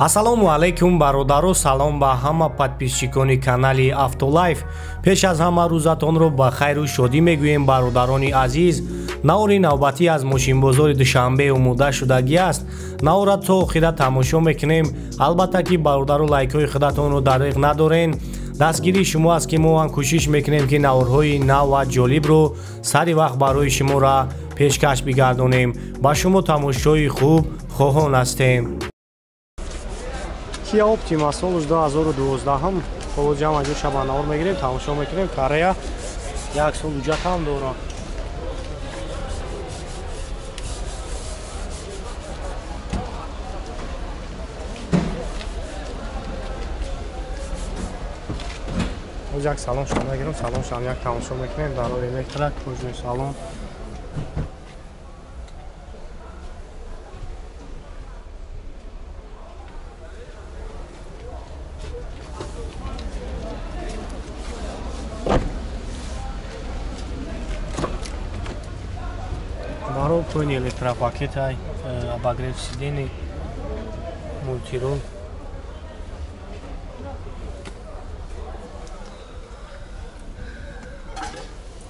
Ассалому алайкум бародаро, салом ба ҳама подписчикони канали Автолайф. Пеш аз ҳама рӯзатонро ба хайру шодӣ мегӯем, бародарони азиз. Навори навбатӣ аз мошинбозори Душанбе омода шудагӣ аст. Навора то охира тамошо мекунем. Албатта ки бародару лайкҳои худатонро дариқ надорен. Дастгирии шумо аст ки мо ҳам кӯшиш мекунем ки наворҳои нав ва ҷолибро сари вақт барои шуморо пешкаш бигардонем. Ба шумо тамошои хуб хоҳон ҳастем. Kia Optima солш 2012 ҳоло ҷамъ ҷо шаба навор мегирем, тамошо мекунем. Корея як сол ҳуҷҷат ҳам дорад. Боз як салон шам мегирем, салон шам як тамошо мекунем. Дарои электро, кожаи салон. Баро пони электропакетай, обогрев сидений, мультирул.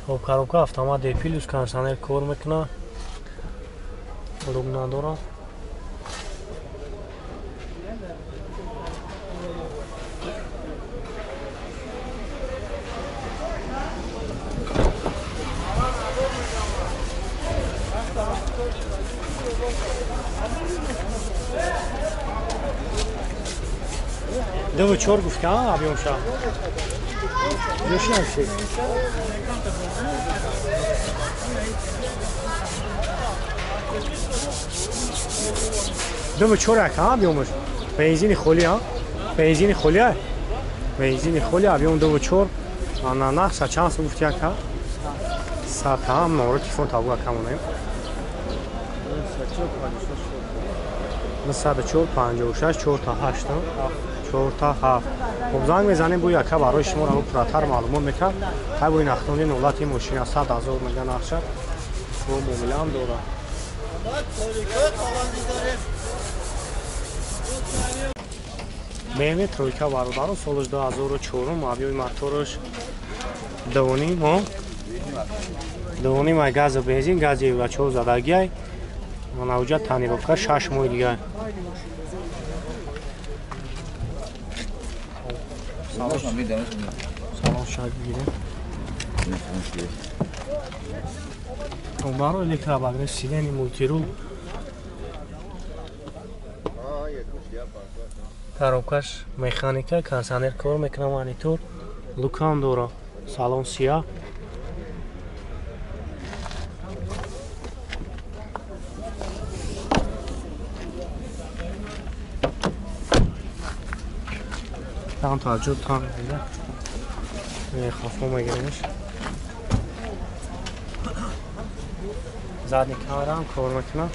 Хоб, коробка автомат D плюс, кондиционер кор мекунад, люк надорад. Дв чор гуфт, а объемша. Ёши. Дв чор ака объемш. Бензини холи, а? Бензини холи, бензини холи объем дв чор. Ана нақша чанд сум гуфти ака? Сатам, номро телефон табу ака монем. 104 56 4 8 4 7. Хоб, занг мезанем, бо яка барои шумо ро пурратар маълумот мекард. Ҳай бо нахтони нолати мошина 100 ҳазор мега нақша бо муомилаам дорад. BMW тройка бародаро, солаш 2004, объёми мотораш 2.5, 2.5 ай газу бензин, гази Евро 4 задагиай. Мана уҷа тонировка 6 моҳи дигар. Салон шак бигирем. Баро электрообогрев сидени, мультирул. Коробкаш механика, кондиционер кор мекунад, монитор, лукам дорад. Салон сиёҳ. Там таҷҷуб там хафо мегиремш. Задни камераам кор мекунад.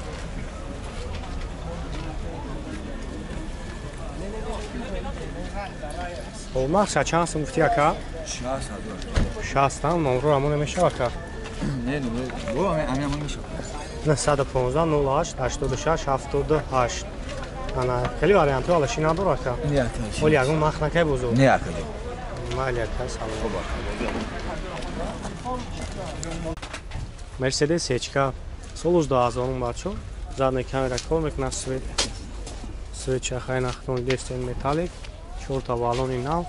Хоб, нақша чанд сум гуфти ака? 60 ҳам номро ҳамон намешава ака? Не, ҳамон мешава. 915 08 86 78. Ана хеле вариантҳо алаши надорад ака? Не ака. Оли ягон нақд накай бозор? Не ака. Майли ака, салом. Мерседес Сечка солуш 2000 бачо. Задная камера кор мекунад, свет. Свет чахай нахтон дестен металлик, чорта баллони нав.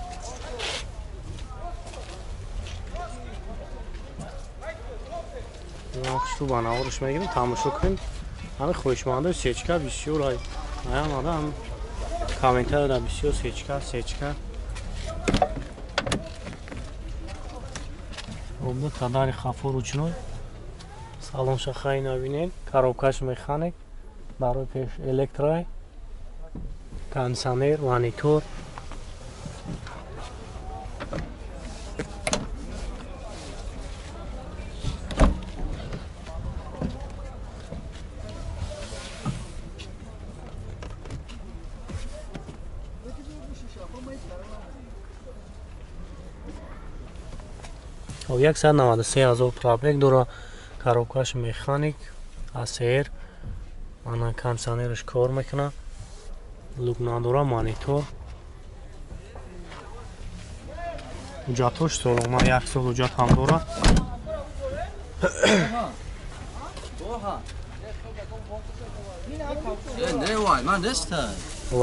Нақшу ба наворш мегирем, тамошо кунем. Ҳами хоҳишмандои Сечка бисёр ай. Аям адам комментария бисёр Сечка, Сечка. Обда тадари хафо ручной. Салон шахай набинед, коробкаш механик, барои пеш электрой, кондиционер, монитор. 193 ҳазор пробег дорад. Коробкаш механик, АСР, ана кондиционераш кор мекунад. Люк надора, монитор. Ҳуҷҷатҳош солона, як сол ҳуҷҷат ҳам дорад.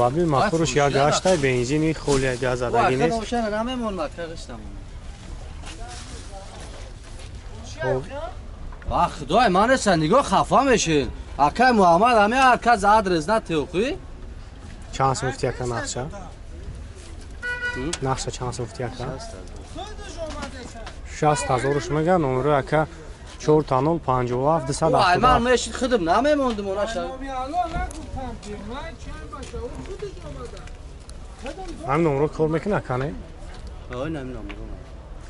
Лаби моторш як гаштай, бензини холия, газ задагӣ нест. Худой ман неста, нигоҳ хафа мешин. Акай Муҳаммад ҳаме ҳар кас адрес натеохӣ. Чанд сум гуфти ака нақша? Нақша чанд сум гуфти ака? 60 ҳазоруш мегӯяд, номеро ака 4 0 57 277. Ман мешид худам намемондум онаша. Ҳамин номеро кор мекунад ака, не? Ой, намин номеро.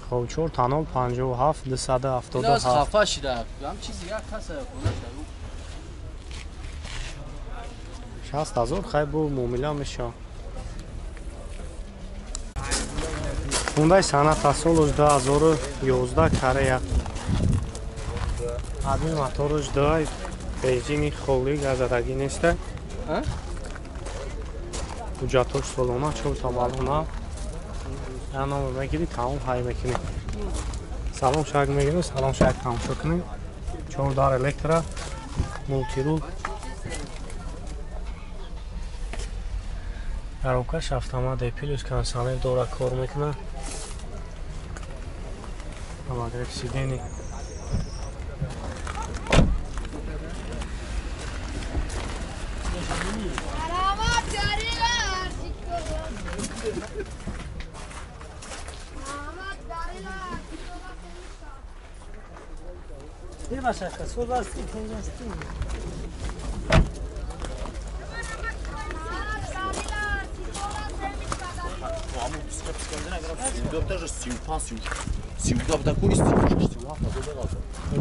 Хоб 4 0 57 277. Хафа шида. Ҳам чизи як каса онаша. 60 ҳазор хай бу муомила мешавад. Хундай Соната солуш 2011 Корея. Адми моторуш 2, бензини холӣ, газадагӣ неста. Ҳуҷҷатҳош солона, чорта балона. Я номер мегирӣ, тамом ҳай мекунӣ. Салом шак мегирӣ, салом шак тамошо кунӣ. Чор дар электро, мултирул. Коробкаш автомат плюс кондиционер дора, кор мекунад. Обогрев сидений.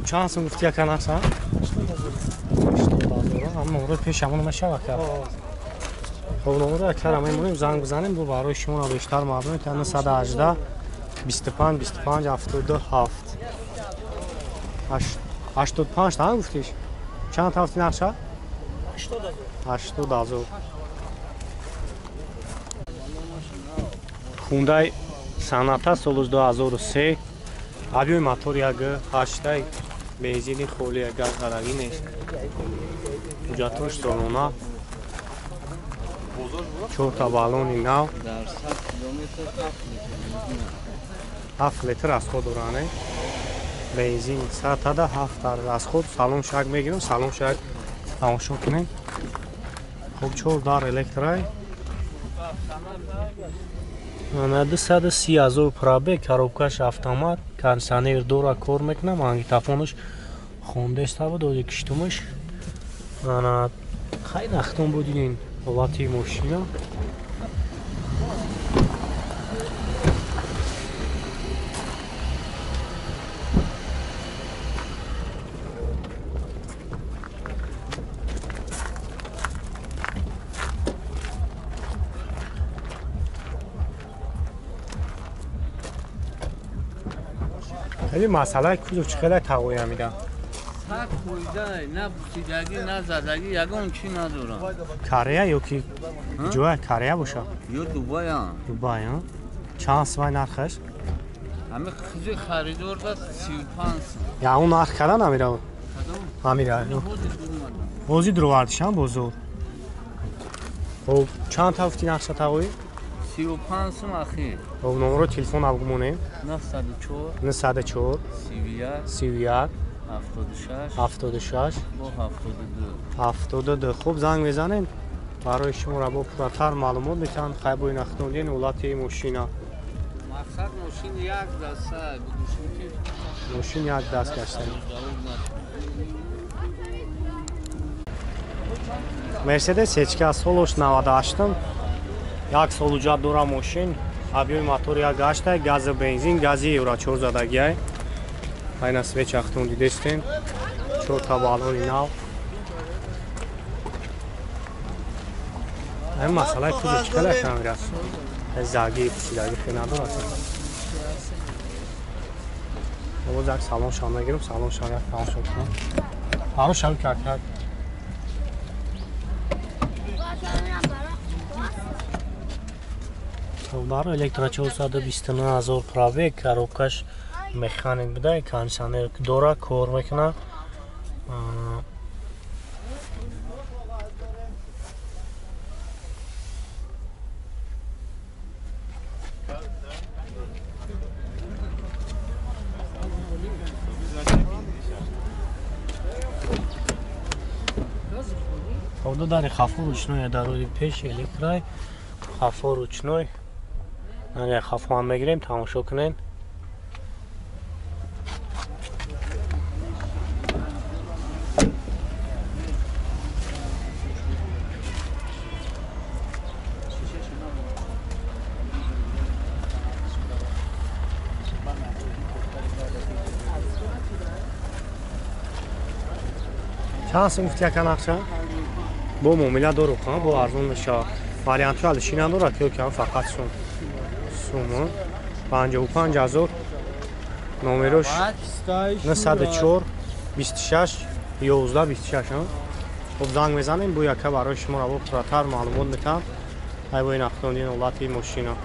Чанд сум гуфти ака нақша? 80 ҳазор. Ам номро пеш ҳамон мешава ака. Хоб номро акара мемонем, занг бизанем, бу барои шумо бештар маълум метавонад 918 25 25 77. 85 та гуфтиш? Чанд ҳафти нақша? 80 ҳазор. Хундай Соната солуш 2003, объёми мотор 1.8, бензини холия, газ задагӣ нест. Ҳуҷҷатҳош солона, чорта баллони нав, 7 литр расход дорад, не? Бензин сатада 7 расход. Салон шак мегирем, салон шак тамошо кунем. Хоб чор дар электрай. 230 ҳазор пробег, коробкаш автомат, кондиционер дора, кор мекунад, магнитофонаш хондаста буд, ози киштумаш. Хай нахтон будин ҳолати мошина. Хеле масъалаи кузов чӣ хеле тағоя медиҳад? Сад фоида, на бусидагӣ, на задагӣ, ягон чӣ надорам. Корея ё ки ҷоя Корея бошад? Ё Дубай. Дубай, чанд сумай нархаш? Ҳами хизи харидор да 35 сум. Я он нарх када намерав? Ҳамира. Ҳозир дуровардишам бозор. Хоб чанд ҳафти нақша тағоӣ? 35 сум ахир. Хоб номеро телефон абгумонем? 904 904 31 31 76 76 72 72. Хуб занг мезанем, барои шуморо бо пурратар маълумот метавон. Хай бо инахтондин ҳолати мошина. Мақсад мошин як даста, мошин як даст гаштан. Мерседес ҳечка солош 98, як сол ҳуҷҷат дора мошин, объёми мотор як гаштай, гази бензин, гази евро 4 задагиай. Айна свеч ахтон дидестем, чорта баллони нав. Ин масъалаи кузов чӣ хеле камера? Заги, пусидаги хеле надорад. Боз як салон шам мегирам, салон шам як тамошо кунам. Ҳаро шави как. Баро электро 429 000 пробег, коробкаш механик буда, кондиционер дора, кор мекуна. Хобду дари хафо ручной, дароди пеш электрай, хафо ручной. Наре хафо ҳам мегирем, тамошо кунен. Чанд сум гуфти яка нақша? Бо муомила дору, бо арзон мешавад. Вариантҳо алиши надорад, ки кам фақат сум. Суму 55 000, номерош 904 26 11 26. Хоб занг мезанем, бо яка барои шумо раво пурратар маълумот метам. Ай бо ин автомобили ҳолати мошина.